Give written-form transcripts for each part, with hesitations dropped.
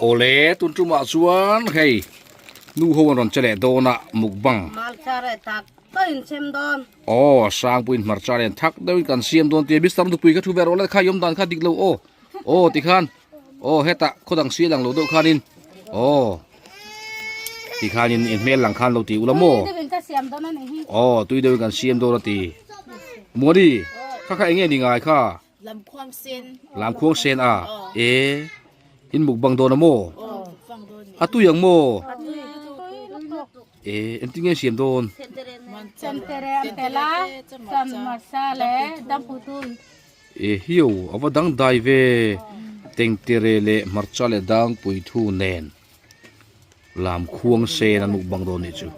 Awle tun tumah chuan hei nu ho an rawn che leh dawn a mukbang. Aw Sangpuiin hmarcha nen thak deuhin kan siam dawn tia Mister Nupui kha thu ve rawh le kha i awm dan kha dik lo aw aw tikhan aw hetah khaw dang sial ang lo deuh khanin aw tikhanin in hmel lang khan lo ti ula maw aw tui deuhin kan siam dawn a ti Muani kha kha eng nge ni ngai kha. Lamkhuang sen. Lamkhuang sen a. E in mukbang dawn a maw? A tui ang maw? E engtin nge siam dawn? Chentere an tel a, chuan hmarcha leh dampuitui. E hiu a va dangdai ve. Tengtere leh hmarcha leh dangpuithu nen lamkhuang sen an mukbang dawn nih chu.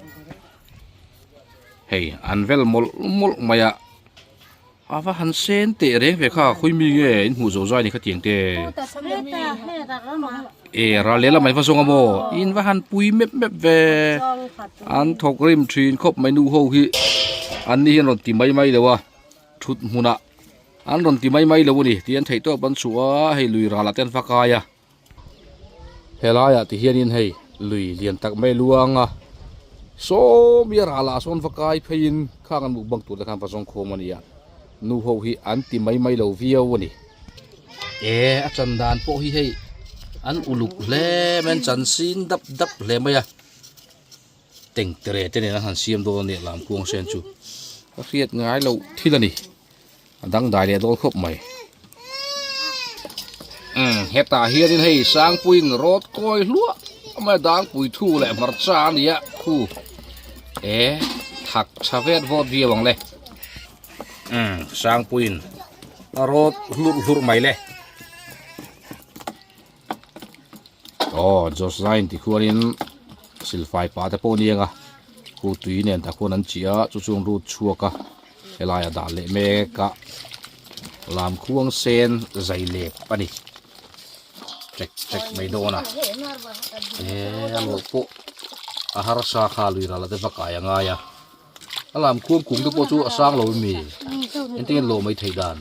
Hei an vel mawlh mawlh mai a. A va han sen teh reng ve kha, khawi mi nge in hmuh zo zai ni kha tiang te. E ral leh lamah in va zawng a maw, in va han pui mep mep ve. An thawk rim thin khawp mai nu ho hi an ni hian rawn ti mai mai lo a, thut hmunah an rawn ti mai mai lo a ni tih an theih tawp an chhuah a, hei lui ralah te an va kai a. Helaiah ti hianin hei lui lian tak mai luang a, sawmia ralah sawn va kai pheiin khang an mukbang tur te khan va zawng khawm a ni a, nu ho hi an ti mai mai lo viau a ni. E a chan dan pawh hi hei an uluk hle mai an chan sin dap dap hle mai a, tengtere te nen an han siam dawn a nia lamkuang sen chu ka hriat ngai loh thil a ni. A dangdai leh dawl khawp mai. Umm hetah hianin hei Sangpuiin rawt kawi hluah mai a dangpui thu leh hmarcha a nia khu e thak tha vet vawt viau ang le. Umm Sangpuiin a rawt hlurh hlurh mai le. Aw Joshua-in tikhuanin silfai pah te pawh a ni ang a khu tui nen tak khuan an chih a chu chuan rut chhuak a helai a dah leh mek a lam khuang sen zai lep a ni chek chek mai dawn a eh a lawh pawh a harsa kha lui ral te va kai a ngai a a lam khuang kum te pawh chu a sang lo ami engtin nge lawh mai theih dan.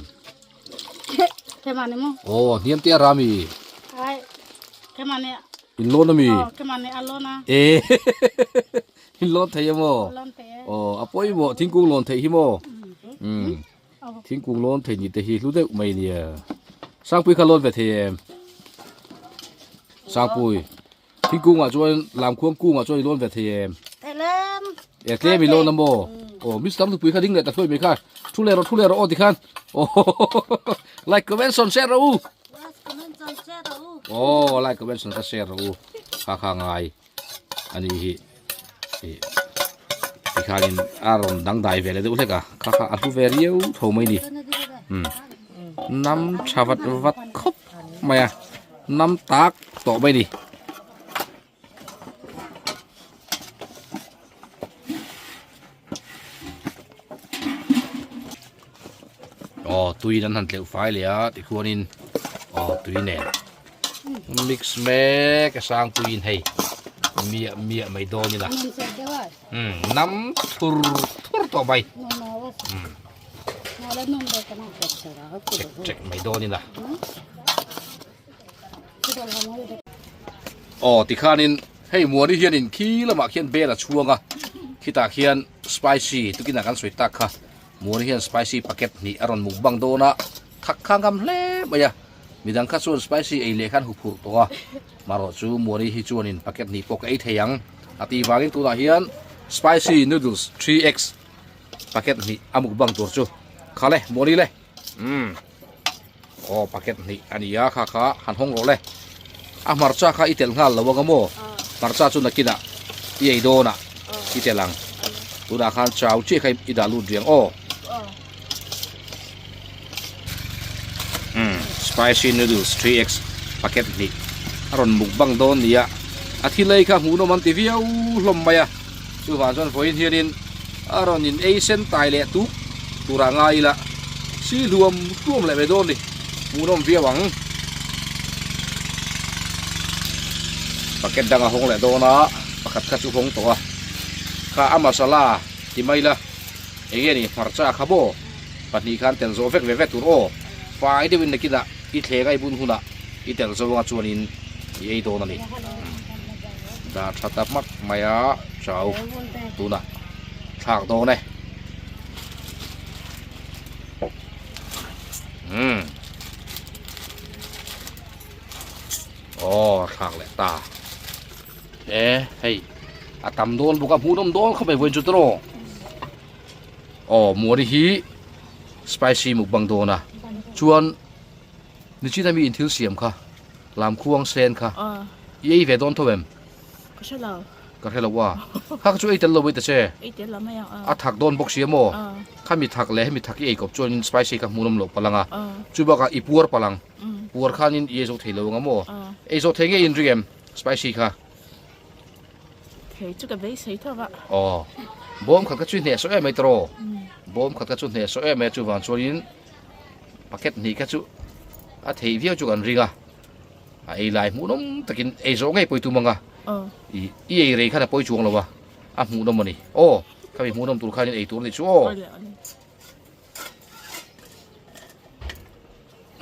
Aw hniam te a ra mi in lawn ami e in lawn thei emaw aw a pawimawh thingkung lawn theih hi maw umm thingkung lawn thei ni te hi hlu deuh mai nia Sangpui kha lawn ve thei em Sangpui Thingkung ah chuan lamkhuang kung ah chuan i lawn ve thei em? Tlem. E tlem i lawn a maw? Aw Mister Nupui kha ding leh ta hluai mai kha. Thu leh rawh thu leh rawh aw tikhan. Aw like comment sawn share rawh u. Like comment sawn share rawh u. Aw like comment sawn ka share rawh u. Kha kha ngai ani hi. Tikhanin a rawn dangdai ve leh deuh hlek a. Kha kha a hlu ve riau tho mai ni. Um nam tha vat vat khawp mai a nam tak tawh mai ni. Aw tui in an han tleuh fai leh a tikhuanin aw tui nen mix mek a sang tuiin hei miah miah mai dawn ila umm nam thur thur tawh mai umm. Chek chek mai dawn ila. Aw tikhanin hei muani hianin khi lamah khian bel a chhuang a khitah khian spicy tukinah kan sawi tak kha muani hian spicy packet hnih a rawn mukbang dawn a thak kha ngam hle mai a midang kha chuan spicy ei leh khan huphurh tawh a marawh chu muani hi chuanin packet hnih pawh ka ei thei ang a tih vangin tunah hian spicy noodles 3x Packet hnih a mukbang tur chu kha le Mawni le umm aw packet hnih a ni a kha kha han hawng rawh le a hmarcha kha i telh nghal lo ang a maw hmarcha chu nakinah i ei dawnah i telh ang tunah khan chau chiah kha i dah lut riang aw umm spicy noodles 3x packet hnih a rawn mukbang dawn nia a thil ei kha hmuhnawm an ti viau hlawm mai a. Chuvang chuan vawiin hianin a rawn in ei sen tai leh tuk turah ngai ila si hluam hluam leh mai dawn ni hmuhnawm viau ang. Packet dang a hawng leh dawn a pakhat kha chu hawng tawh a kha a masala ti mai ila eng nge ni hmarcha kha maw pahnih khan tel zawh vek ve vek tur aw fai deuhin nakinah i thleng a i bun hunah. I telh zo anga chuanin i ei dawn a ni. Dah tha ta hmak mai a chau tunah thlak dawn e. Umm. Aw thlak leh ta. E hei a tam dawn bawk a hmuhnawm dawn khawp mai vawiin chu tawh. Aw muani hi spicy mukbang dawn a chuan Nichina mi in thil siam kha lamkhuang sen kha i ei ve dawn tho em? Ka hre lo. Ka hre lo a. Kha kha chu ei tel lo ei ta che. Ei tel lo mai ang a. A thak dawn bawk si a maw? Kha mi thak leh hemi thak i ei kawp chuan spicy kha hmuhnawm loh palh ang a. Chu bakah i puar palh ang. Puar khanin i ei zawh thei lo ang a maw? Ei zawh thei ngei in ring em spicy kha? Thei chu ka beisei tho va. Aw. Bawm khat kha chu i hnehsawh em mai tawh. Bawm khat kha chu hnehsawh em mai a chuvang chuanin Packet hnih kha chu a theih viau chu kan ring a, a ei lai hmuhnawm takin ei zawh ngei pawi tum ang a, i i ei rei khan a pawi chuang lo a, a hmuhnawm a ni. Aw, khami hmuhnawm tur khanin ei tur a ni chu aw.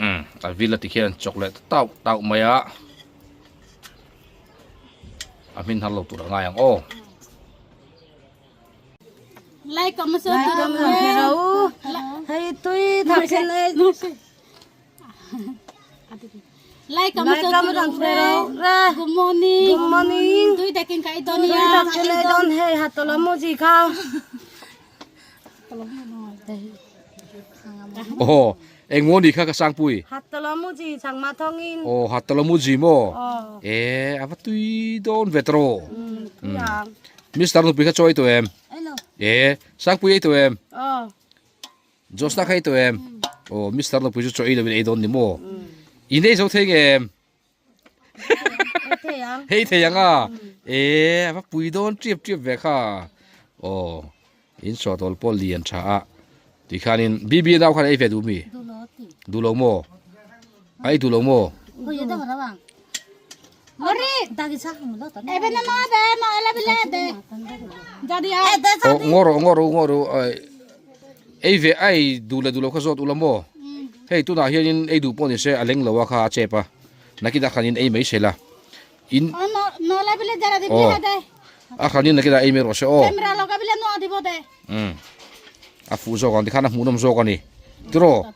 Umm, a villa tikhian chawk leh tauh tauh mai a, a hmin har lo tur a ngai ang aw. Good morning. Good morning. Tui takin ka Tui takin ei dawn hei hatawla muji kha. Aw eng maw ni kha ka sangpui. Hatawla muji changma thawngin. Aw hatawla muji maw. E a va tui dawn ve tawh. Tui ang. Mister nupui kha chaw ei tawh em? E, Sangpui ei tawh em? Aw. Josna kha ei tawh em? Aw, Mister nupui chu chaw ei lovin ei dawn ni maw? In ei zo thei nge em? Ei thei ang. Ei thei ang a? E, a va pui dawn ṭiap ṭiap ve kha. Aw, in sawhtawl pawh lian ṭha a. Tikhanin BB nau khan ei ve duh mi? Duh lo maw? A ei duh lo maw? Aw ngaw rawh ngaw rawh ngaw rawh ei ve ai duh leh duh lo kha zawt ula maw? Hei tunah hianin ei duh pawh ni se a leng lo a kha a chep a nakinah khanin ei mai sela in aw a khanin nakinah ei mai rawh se aw. Umm a fuh zawk ang tikhan a hmuhnawm zawk a ni tiraw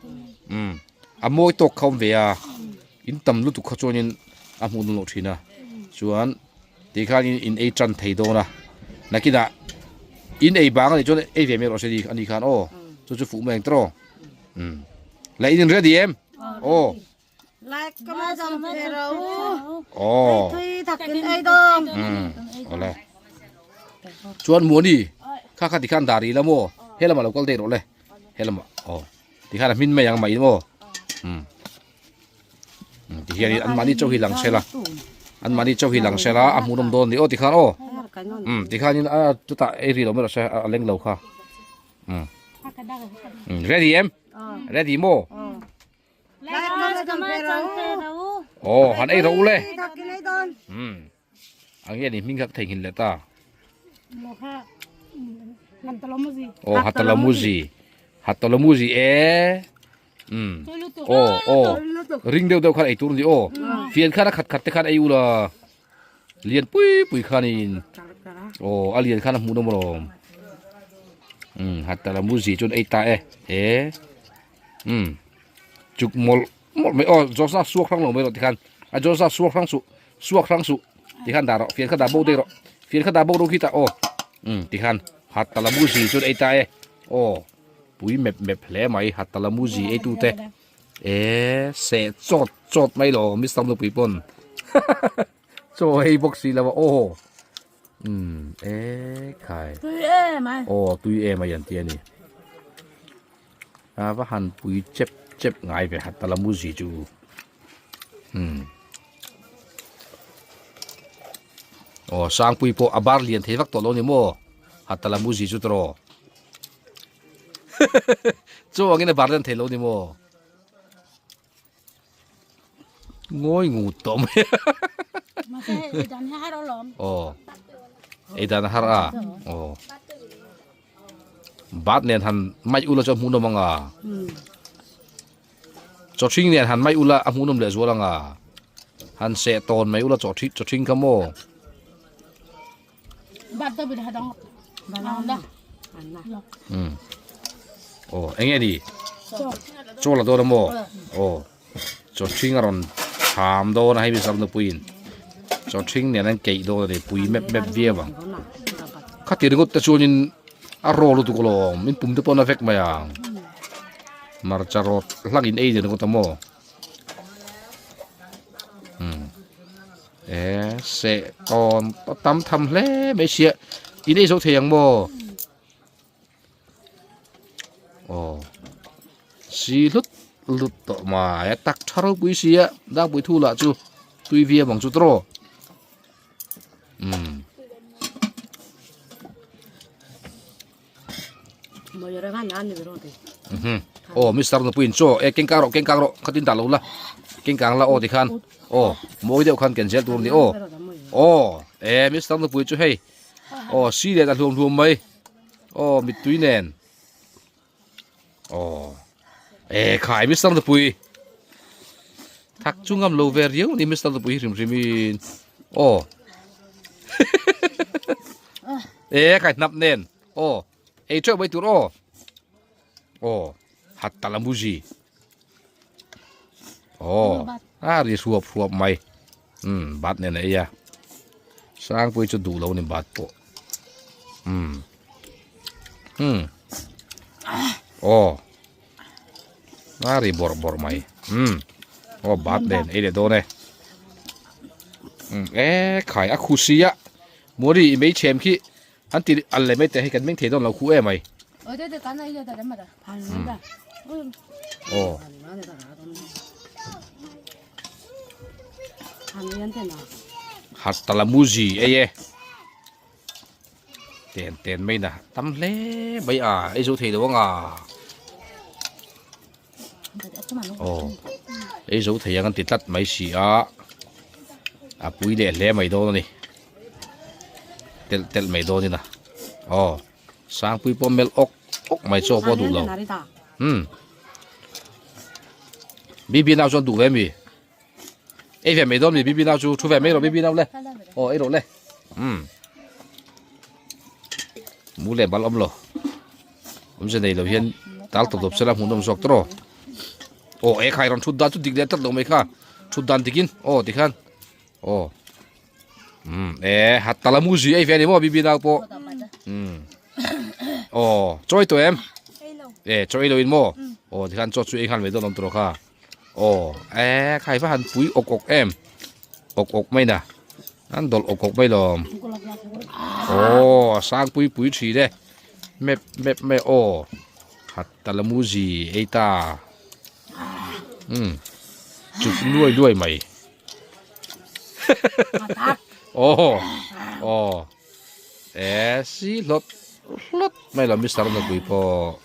umm a mawi tawk kha awm ve a in tam lutuk kha chuanin a hmuhnawm loh thin a chuan tikhanin in ei tan thei dawn a nakinah in ei bang a nih chuan ei ve mai rawh se a nih khan aw chu chu fuh mai ang tiraw umm leh in in ready em aw. Like comment dam phero. Oh. Tui takin ei dawm. Hmm. Ole. Chuan muani kha kha tikhan dari la mo. Helama lo kal dei ro le. Helama. Oh. Tikhan a hmin mai ang mai mo. Hmm. Ti hian an mani chaw hi lang sela. An mani chaw hi lang sela a hmuhnawm dawn ni aw tikhan aw. Hmm. Tikhan in a chuta ei ri lo mai rawh se a leng lo kha. Hmm. Ready em? Ready mo? Aw han ei ro le um ang hian i hming kha ka theihnghilh leh ta aw hatalamuzi hatalamuzi e um aw aw ring deuh deuh khan ei tur a ni aw fian khan a khat khat te khan ei ula lian pui pui khanin aw a lian khan a hmuh nawm alawm um hatalamuzi chuan ei ta e e. Umm chuk mawlh mawlh mai aw Josna suak hrang lo mai rawh tikhan a Josna suak hrang suh suak hrang suh tikhan dah rawh fian kha dah bo daih rawh fian kha dah bo ro khi tah aw umm tikhan hat talamuzi chuan ei ta e aw pui mep mep hle mai hat talamuzi ei tu te e seh chawt chawt mai lo mister nupui pawn chaw ei bawk si lo a aw umm e khai tui em ai aw tui em ai an ti a ni. A va han pui chep chep ngai ve hat talamuzi chu umm aw sangpui pawh a bar lian thei vak tawh lo ni maw hat talamuzi chu tawh chaw angin a bar lian thei lo ni maw. Ngawi ngut tawh mai a. Mahse hei ei dan hi a har alawm. Aw. Ei dan a har a. Aw. Bat nen han mai ula chu a hmuhnawm ang a. Chawhring nen han mai ula a hmuhnawm leh zual ang a. Han seh tawn mai ula chaw thi chaw thing kha maw. Um aw eng nge ni chaw la dawn a maw aw chaw thing a rawn cham dawn a hei mizo nupuiin chaw thing nen an keih dawn a ni pui mep mep viau ang khati ringawt te chuanin a raw lutuk alawm in pum te pawh a na vek mai ang hmarcha rawt hlangin ei ni ringawt a maw. E seh tawn a tam tham hle mai sia in ei zo thei ang maw aw si hlut hlut tawh mai a tak tha ropui sia dangpui thu lah chu tui viau ang chu tawh umm. Aw Mister Nupuiin chaw e keng kang rawh keng kang rawh khatin dah lo la keng kang la aw tikhan aw mawi deuh khan ken zel tur a ni aw aw e Mister Nupui chu hei aw si leh ta hluam hluam mai aw mittui nen aw e khai Mister Nupui thak chu ngam lo ve riau a ni Mister Nupui hi hrim hrim in aw e khai hnap nen. Aw, ei teuh mai tur aw. Aw, hat ta la muzi. Aw, a ri hruap hruap mai. Um, bat nen a ei a. Sangpui chu duh lo ni bat pawh. Um. Um. Aw. A ri bawrh bawrh mai. Um. Aw, bat nen ei leh dawn e. Um, e khai a khusi a. Mawri i meichhem khi An ti al leh mai teh hei kan meng thei dawn lo khu em ai. Aw. Hat talamuzi ei e. Ten ten mai na tam hle mai a ei zo thei lo anga. Aw ei zo thei ang an ti tlat mai si a a pui leh hle mai dawn a ni telh telh mai dawn in a aw sangpui pawh melh awk awk mai chaw pawh duh lo umm bibi nau chuan duh ve mi ei ve mai dawn mi bibi nau chu thu ve mai rawh bibi nau le aw ei rawh le umm mu leh bal awm lo. Awmze nei lo hian tal tawp tawp sela hmuhnawm zawk tawh rawh. Aw e khai rawn thut dan chu dik leh tlat lo mai kha. Thut dan dikin aw tikhan aw um e hat tala mu zui ei ve ani maw bibi nau pawh um aw chawi tawh em e chawi lo in maw aw tikhan chaw chu ei nghal mai dawn awm tawh kha aw e khai va han pui awk awk em awk awk mai na an dawlh awk awk mai lawm aw sang pui pui thin e. Mep mep mai aw khat talamuzi ei ta umm chuk luai luai mai aw aw e si hlawt hlawt mai lo mister nupui pawh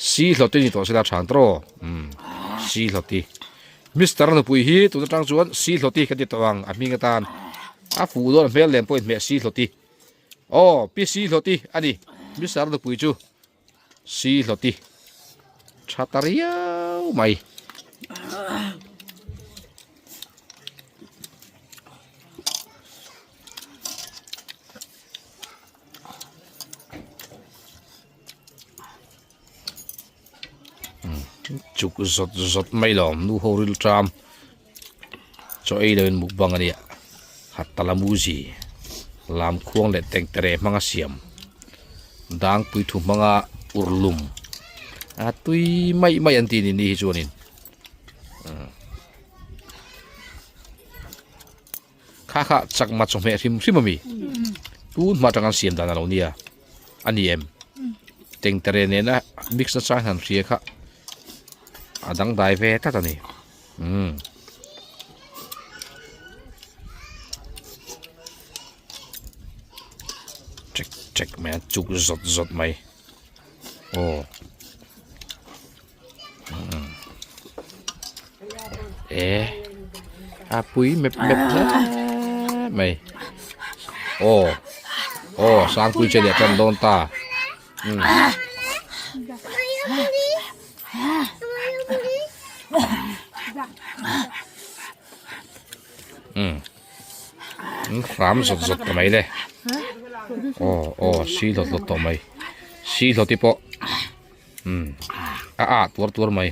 si hlawt i ni tawh sela than tawh umm si hlawt i mister nupui hi tun atang chuan si hlawt i ka ti tawh ang a hming atan a fuh dawn a hmel lem pawh inhmeh si hlawt i. Aw pi si hlawti a ni Mister nupui chu si hlawti tha ta riau mai. Chuk zawt zawt mai lawm nu ho ril tram chaw ei loin mukbang a nia Hattalamuzi lam khuang leh tengtere hmanga siam dangpui thu hmanga urlum a tui mai mai an ti ni ni hi chuanin kha kha chakma chawhmeh hrim hrim ami tun hma atanga an siam dan a lo nia a ni em tengtere nena mix na chang han hria kha a dangdai ve tlat a ni umm. Check check mai a chuk zawt zawt mai aw. E a pui mep mep hle mai aw aw sangpui che leh tan dawn ta um Um an hram zawt zawt ta mai le aw aw si hlawt hlawt tawh mai si hlawt te pawh um a ah tuar tuar mai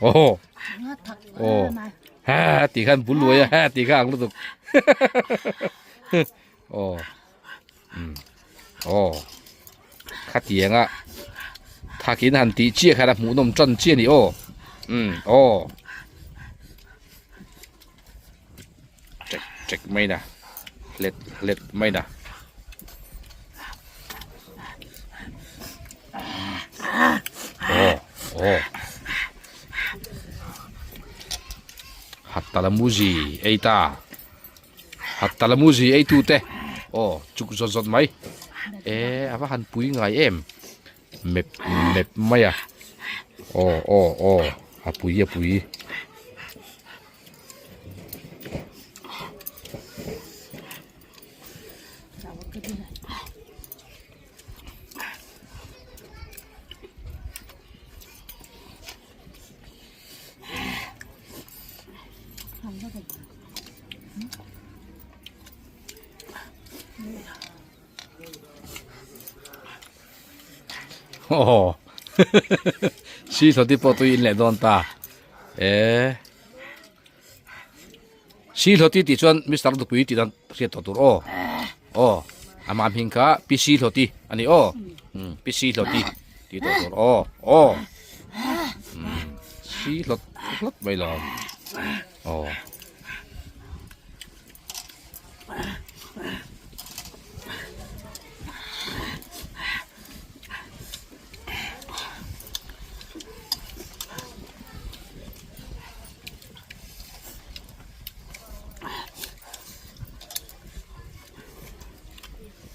aw aw ha tih khan bul luai a ha tih kha ang lutuk aw um aw khatianga thakin han tih chiah khan a hmuhnawm tan chiah a ni aw um aw ṭek ṭek mai na hlet hlet mai na aw aw hattalamuzi ei ta. Hattalamuzi eitu te aw chuk zawt zawt mai e a va han pui ngai em mep mep mai a aw aw aw a pui a pui. Aw si hlawti pawh tui in leh dawn ta e si hlawti tih chuan mister dupui tih dan hriat tawh tur aw aw amah hming kha pi si hlawti a ni aw pi si hlawti tih tawh tur aw aw si hlawt hlawt mai lo aw.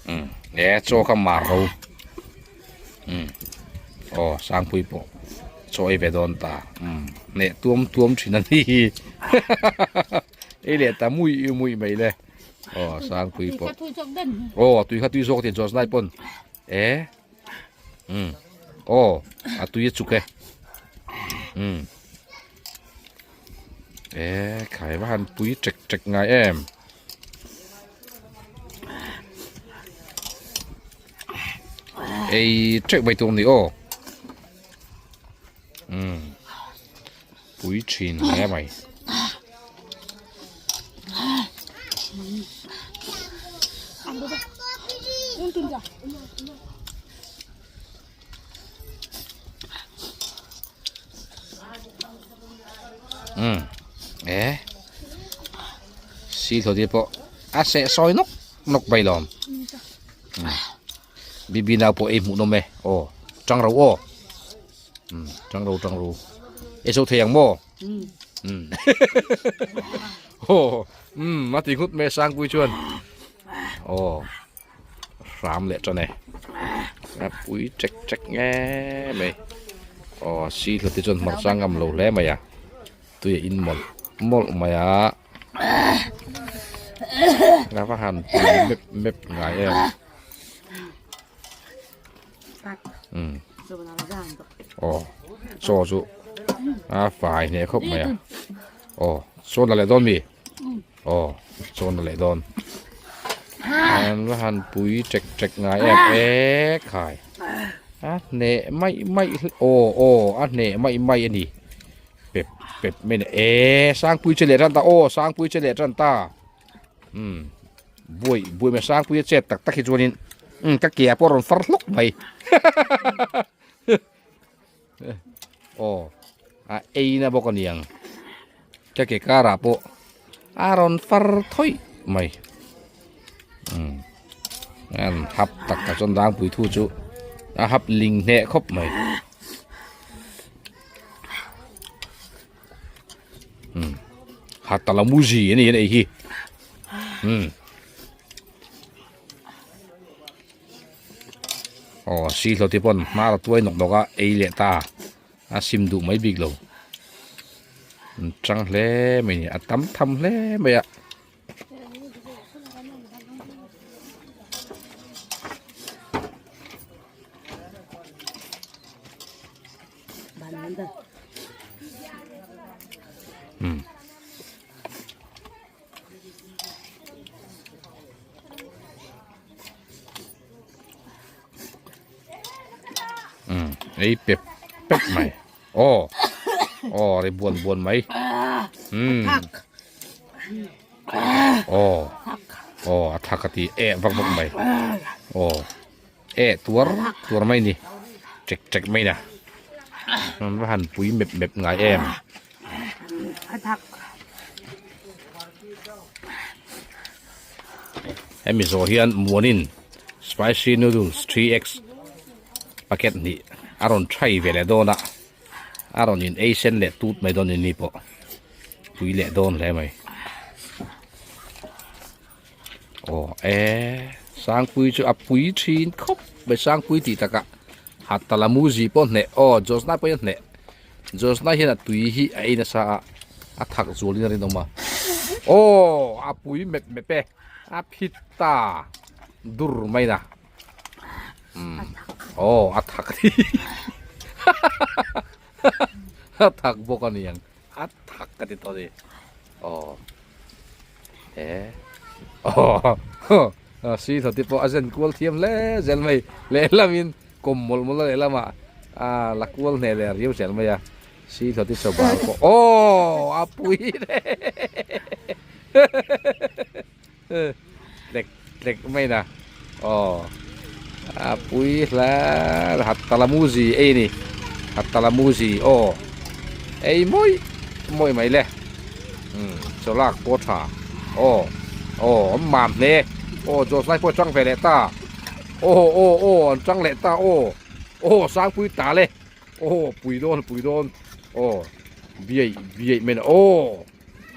Um e chaw kha mar ro um aw sangpui pawh chaw ei ve dawn ta um hneh tuam tuam thin a ni hi ei leh ta mui mui mai le aw sangpui pawh aw tui kha tui zawk tin chaw znai pawn e um aw a tui a chuk e um e khai va han pui ṭek ṭek ngai em. Ei teuh mai tur ni aw umm pui thin hle mai. Umm e si tho te pawh a seh sawi nawk nawk mai lawm bibi nau pawh ei hmuh nawm e aw tang ro aw umm tang ro tang ro ei zo thei ang maw umm aw umm a ti nghut mai a sangpui chuan aw. hram leh tan e a pui ṭek ṭek nge mai aw si hlawt te chuan hmarcha a ngam lo hle mai a tui a in mawlh mawlh mai a a va han pui mep mep ngai em umm aw chaw chu a fai hneh khawp mai a aw chaw la leh dawn mi. Aw chawn a leh dawn an va han pui ṭek ṭek ngai em e khai a hneh mai mai aw aw a hneh mai mai a ni pep pep mai a ni e sangpui che leh tan ta aw sangpui che leh tan ta umm buai buai mai sangpui a chet tak tak hi chuanin umm ka ke ah pawh a rawn far hlawk mai Aw a ei na bawk a niang ka ke karah pawh a rawn far thawih mai umm an hap tak tak chuan dangpui thu chu a hap ling hneh khawp mai umm hatalamuzi a ni an ei hi umm. Aw si hlawh te pawn hmar a tuai nawk nawk a ei leh ta a sim duh mai bik lo an tang hle mai a ni a tam tham hle mai a. Ei pep pep mai. Aw aw ri buan buan mai. Umm aw aw a thak a ti eh vak vak mai. Aw eh tuar tuar mai ni chek chek mai na. An va han pui mep mep ngai em. Hemi zawh hian muanin spicy noodles 3x packet hnih a rawn thai ve leh dawn a a rawn in ei sen leh tut mai dawn ni pawh pui leh dawn hle mai aw e sangpui chu a pui thin khawp mai sangpui tih takah hatalamuzi pawh hneh aw josna pawhin a hneh. Josna hian a tui hi a ei nasa a, a thak zualin a rinawm a. Aw, a pui mep mep e, a phit ta dur mai na. Umm, aw, a thak a ni. A thak bawk a ni ang, a thak ka ti tawh a ni. Aw, e, aw, si thawti pawh a zen kual thiam hle zel mai, lehlamin. Kawm mawlh mawlh a lehlamah a la kual hneh leh riau zel mai a, si hlawti chaw bal pawh aw a pui le tlek tlek mai na aw a pui hla hat talamuzi ei a ni hat talamuzi aw ei mawi mawi mai le umm chaw lak pawh tha aw aw an mam hle aw Josh lai pawh a chang ve leh ta. Aw aw aw an chang leh ta aw aw sangpui ta le aw pui dawn pui dawn aw biaih biaih mai na aw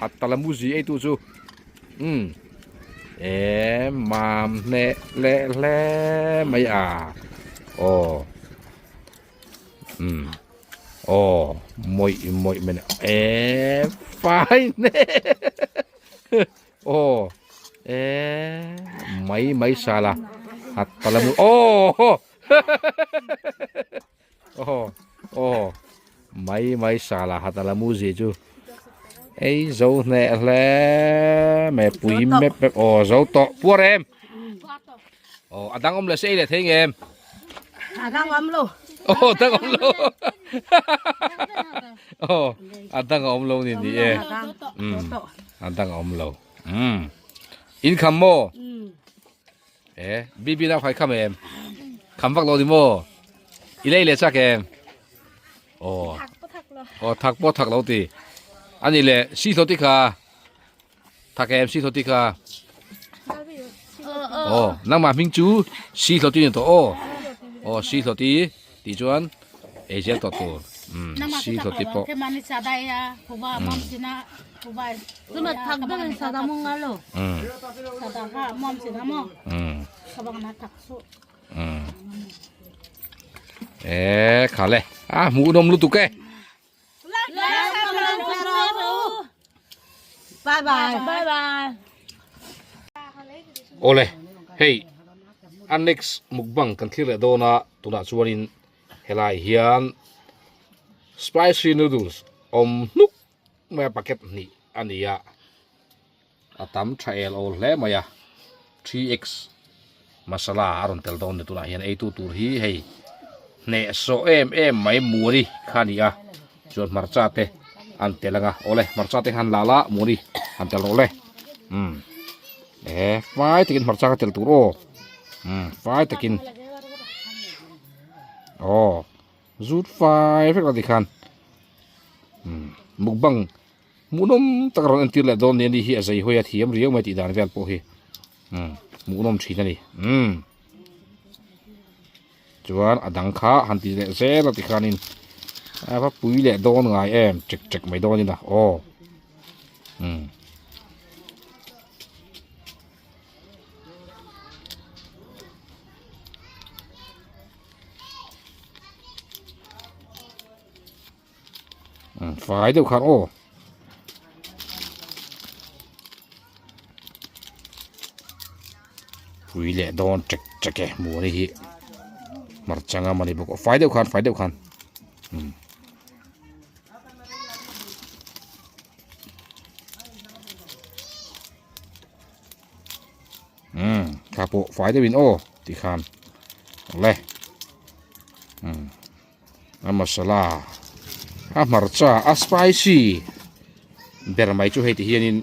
a talamuzi ei tu chu umm e mam hneh leh hle mai a aw umm aw mawih mawih mai na e fai hneh Aw eh mai mai sala hat palamu aw aw aw mai mai sala hat alamu zi chu ei zo hneh hle mai pui mep mep aw zo tawh puar em aw a dang awm leh se ei leh thei nge em a dang awm lo aw dang awm lo aw a dang awm lo ni ni e um a dang awm lo um in kham maw e bibi nau khai kham em kham vak lo ni maw i lei leh chak em aw aw thak pawh thak lo ti ani le si tho ti kha Thak em si hlawti kha. Aw nangmah hming chu si hlawti ni tawh aw. Aw si hlawti tih chuan ei zel tawh tur. Umm si hlawti pawh. Umm. Umm. Umm. E khale a hmuhnawm lutuk e. Bye bye. Bye bye. Awle, hei a next mukbang kan thlir leh dawn a, tunah chuanin helai hian spicy noodles awm hnuk mai a packet hnih a ni a, a tam tha el awl hle mai a, 3x masala a rawn tel dawn a ni tunah hian eitu tur hi hei hnehsawh em em mai muani kha a ni a chuan hmarcha te an tel ang a awle hmarcha te han la la muani han tel rawh le umm e fai takin hmarcha kha tel tur aw umm fai takin aw zut fai vek la tikhan umm mukbang. Hmuhnawm tak a rawn entir leh dawn nia ni hi a zei hawi a thiam riau mai tih dan vel pawh hi umm hmuhnawm thin a ni umm chuan a dang kha han ti leh zel a tikhanin a va pui leh dawn ngai em chek chek mai dawn in a aw umm. Fai deuh khan aw. Pui leh dawn ṭek ṭek e muani hi hmarcha ngam a ni bawk a fai deuh khan fai deuh khan umm. Umm thla pawh fai deuhin aw tikhan le umm. A masala a hmarcha a spicy ber mai chu hei ti hianin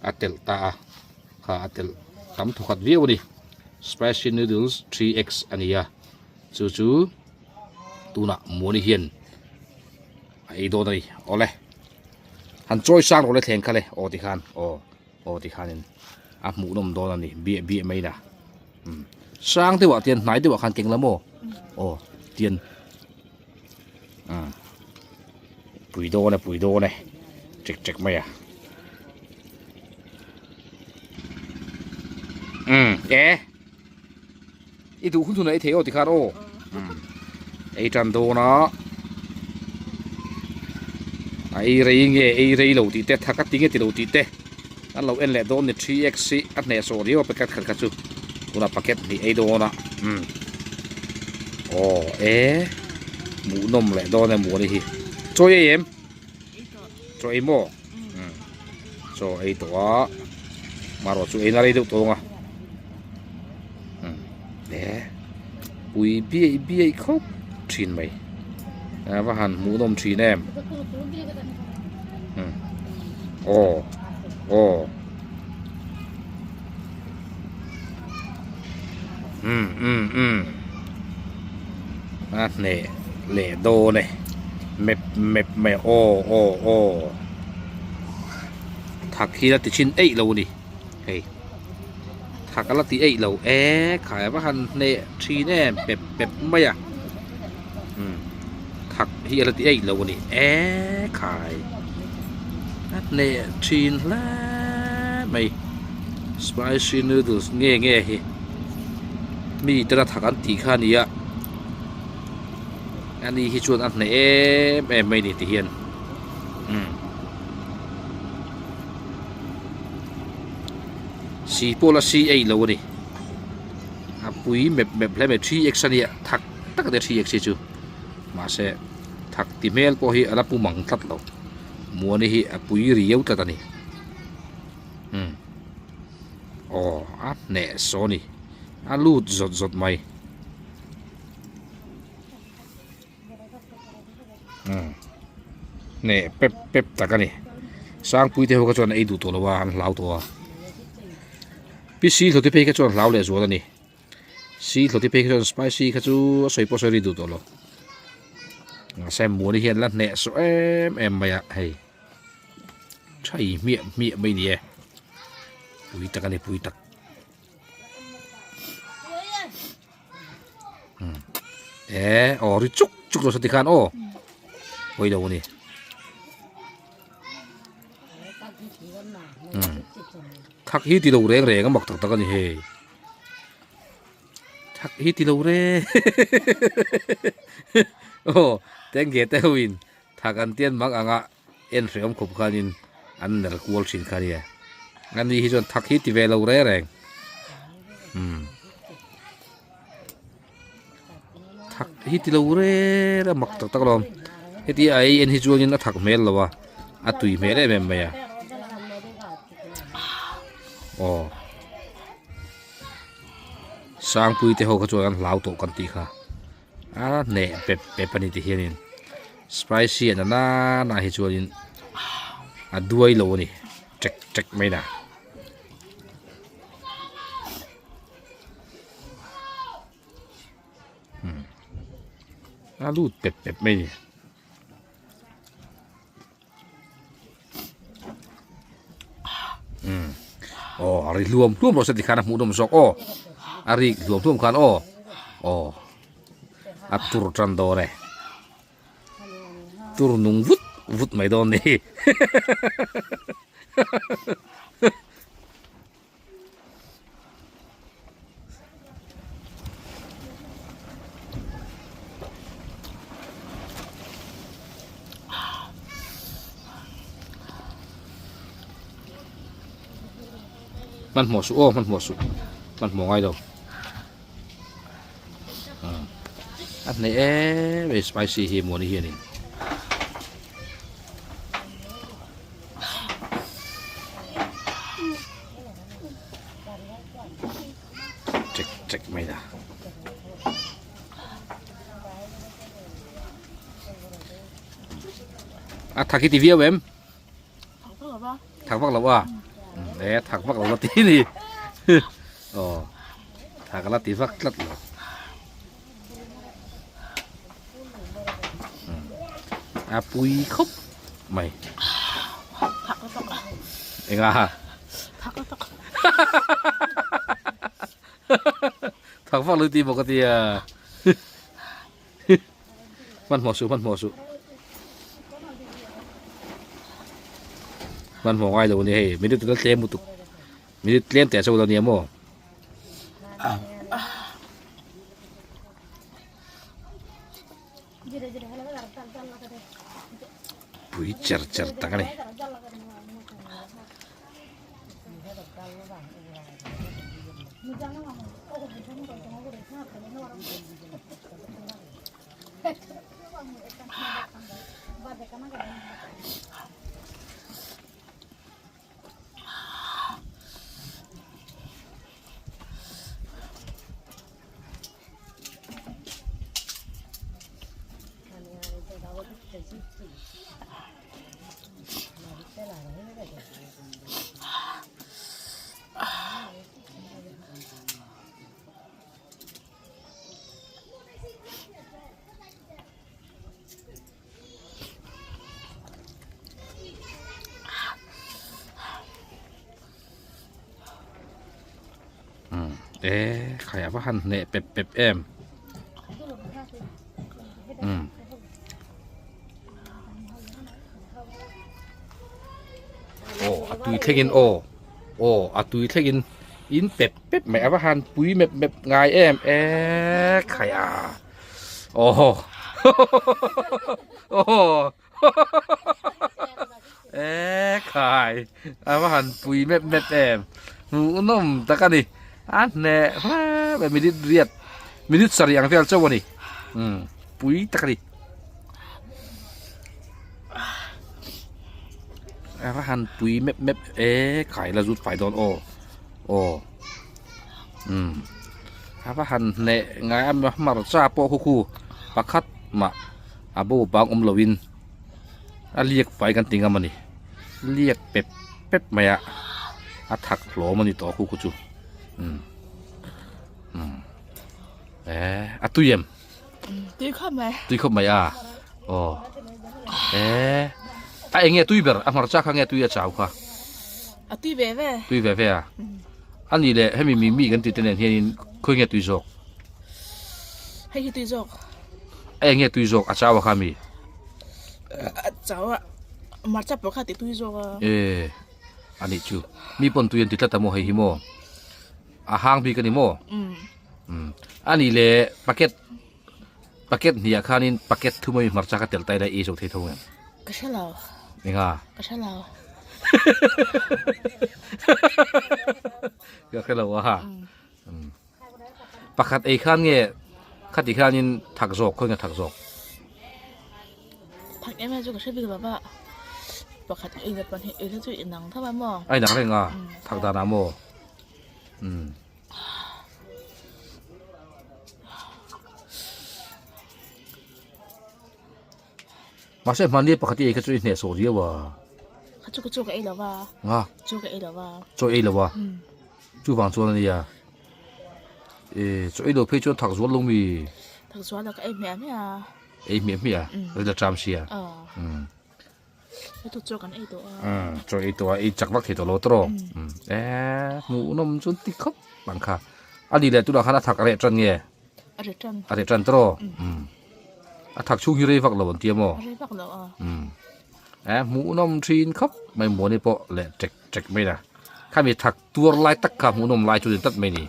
a telh ta a kha a telh tam thawkhat viau a ni spicy noodles 3x a ni a chu chu tunah muani hian a ei dawn a ni awle han chawi sang rawh le thleng kha le aw ti khan aw aw ti khanin a hmuh nawm dawn a ni biah biah mai na umm sang deuhah tian hnai deuhah khan keng la maw aw tian umm pui dawn e pui dawn e chek chek mai a umm e i duh hun hun a ei thei aw tikhan aw umm ei tan dawn a a ei rei nge ei rei lo tih te thak a ti nge ti lo tih te an lo en leh dawn ni 3x hi a hnehsawh riau a packet khat kha chu tunah packet hnih ei dawn a umm aw e hmuhnawm leh dawn e muani hi chaw ei em chaw ei maw umm chaw ei tawh a marawh chu ei na rei deuh tawng a umm e pui biaih biaih khawp thin mai a va han hmuhnawm thin em umm aw aw umm umm umm a hneh leh dawn e mep mep mai aw aw aw thak hi a ti chhin eih lo a ni hei thak a la ti eih lo e khai a va han hneh thin em pep pep mai a umm thak hi a la ti eih lo a ni e khai a hneh thin hle mai spicy noodles nge nge hi mi tena thak an tih kha a ni a ani hi chuan a hneh em em mai a ni ti hian umm si pawh la si eih lo a ni a pui mep mep hle mai 3x a nia thak tak a nia 3x hi chu. Mahse thak ti hmel pawh hi a la pu mang tlat lo muani hi a pui riau tlat a ni umm aw a hneh saw a ni a lut zawt zawt mai umm hneh pep pep tak a ni sangpui te ho kha chuan a ei duh tawh lo a an hlau tawh a pc hlawti phei kha chuan hlau leh zual a ni. Si thlawti phei kha chuan spicy kha chu a sawi pawh a sawi ri duh tawh lo mahse muani hian la hneh sawh em em mai a hei thai hmiah hmiah mai ni e pui tak a ni pui tak umm e aw ri chuk chuk lo saw tikhan aw pawi lo a ni. Umm thak hi ti lo reng reng a mak tak tak a ni hei. Thak hi ti lo re aw tengge te ho in thak an tian mang anga en hrehawm khawp khanin an ner kual thin kha nia ani hi chuan thak hi ti ve lo re reng umm thak hi ti lo re a mak tak tak alawm heti a ei en hi chuanin a thak hmel lo a a tui hmel em em mai a aw sangpui te ho kha chuan an hlau tawh kan tih kha a hneh pep pep a ni ti hianin spicy a na na hi chuanin a duai lo a ni ṭek ṭek mai na. A lut pep pep mai a ni. Umm aw a ri hluam hluam rawh se tikhan a hmuh nawm zawk aw a rik hluam hluam khan aw aw a tur tan dawn e tur nung vut vut mai dawn ni Hmanhmawh suh aw hmanhmawh suh hmanhmawh ngai lo a hneh em em spicy hi muani hianin. Chek chek mai da. A thak hi ti viau em? Thak vak lo a. E thak vak lo la ti ni. Aw. Thak la ti vak tlat lo. A pui khawp mai. Thak la tak. Enga? Thak la tak. Thak vak lo ti bawk a tia. Hmanhmawh suh hmanhmawh suh. Hmanhmawh ngai lo a ni hei minute la tlem lutuk minute tlem teh chauh lo nia maw. Pui cher cher tak a ni. E khai a va han hneh pep pep em umm aw a tui thleng in aw aw a tui thleng in in pep pep mai a va han pui mep mep ngai em e khai a aw aw E khai a va han pui mep mep em hmuhnawm tak a ni a hneh hle mai minute riat minute sarih ang vel chauh a ni umm pui tak a ni a va han pui mep mep e khai la zut fai dawn aw aw umm a va han hneh ngai a hmarcha pawh khu khu pakhat mah. A bo bang awm loin a liak fai kan ti ngam a ni liak pep pep mai a a thak hlawm a ni tawh khu khu chu umm umm eh a tui em tui khawp mai tui khawp mai a aw eh a eng nge tui ber a hmarcha kha nge tui a chau kha a tui ve ve tui ve ve a a nih leh hemi mi mi kan tih te nen hianin khawi nge tui zawk hei hi tui zawk A eng nge tui zawk a chau a kha mi? A chau a hmarcha pawh kha ti tui zawk a. E a nih chu mi pawn tui an ti tlat a maw hei hi maw a hang bik a ni maw? Um a nih leh packet packet hniah khanin packet thum ami hmarcha kha tel ta ila ei zawk thei tho ngem? Ka hre lo. Enga? Ka hre lo. Ka hre lo a. Um. Pakhat ei khan nge khati khanin thak zawk khawi nge thak zawk? Thak em em chu ka hre bik lo va, pakhat ei leh pahnih ei te chu inang tho a maw? A inang reng a, thak danah maw? Umm. Mahse hmani pakhat i ei kha chu i hnehsawh riau a. Kha chu ka chu ka ei lo va. Nga. Chu ka ei lo va. Chaw ei lo va. Chuvang chuan a nia. E chaw ei lo phei chuan thak zual lo mi. Thak zual lo ka ei hmiah hmiah a. Ei hmiah hmiah a. Ril a ṭam sia. Umm. Hetu chaw kan ei tawh a. Umm chaw ei tawh a ei chak vak thei tawh lo tawrh. Umm e hmuhnawm chuan ti khawp ang kha. A nih leh tunah khan a thak a reh ṭan nge? A reh ṭan. A reh ṭan tawrh. Umm a thak chhung hi rei vak lo an tia maw? A rei vak lo a. Umm e hmuhnawm ṭhin khawp mai muani pawh leh ṭek ṭek mai la. Khami thak tuar lai tak kha hmuhnawm lai chu ni tlat mai ni.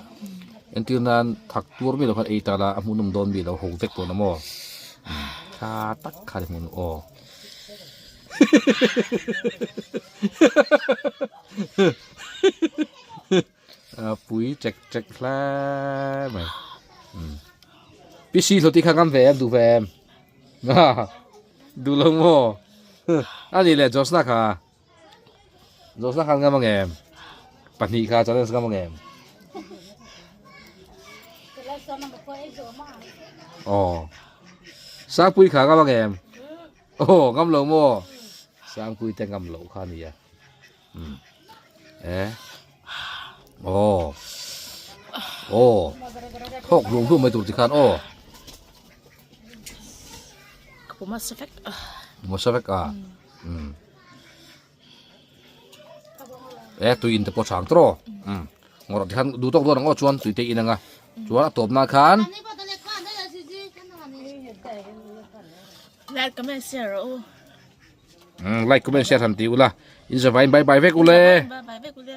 Entir nan thak tuar mi lo khan ei ta la a hmuhnawm dawn mi lo ho vek dawn a maw? Umm tha tak kha ni hmuhnawm aw. A pui chek chek hle mai. Umm PC hlawti kha ngam ve em duh ve em? Duh lo maw? A nih leh Josna kha. Josna khan ngam ang em? Pahnih kha challenge ngam ang em? Aw. Sangpui kha ngam ang em? Aw ngam lo maw? Sangpui te ngam loh kha nia. Um. E. Aw. Aw. Thawk hlum hlum mai tur ti khan aw. Ka puma sa vek. Puma sa vek a. Um. E tui in te pawh chang tawh. Um. Ngawrh ti khan duh tawk dawn ang aw chuan tui te in anga. Chuan a tawp na khan. Like comment share rawh u. Like comment share han ti ula. In zavai bye bye vek ule. Bye bye vek ule.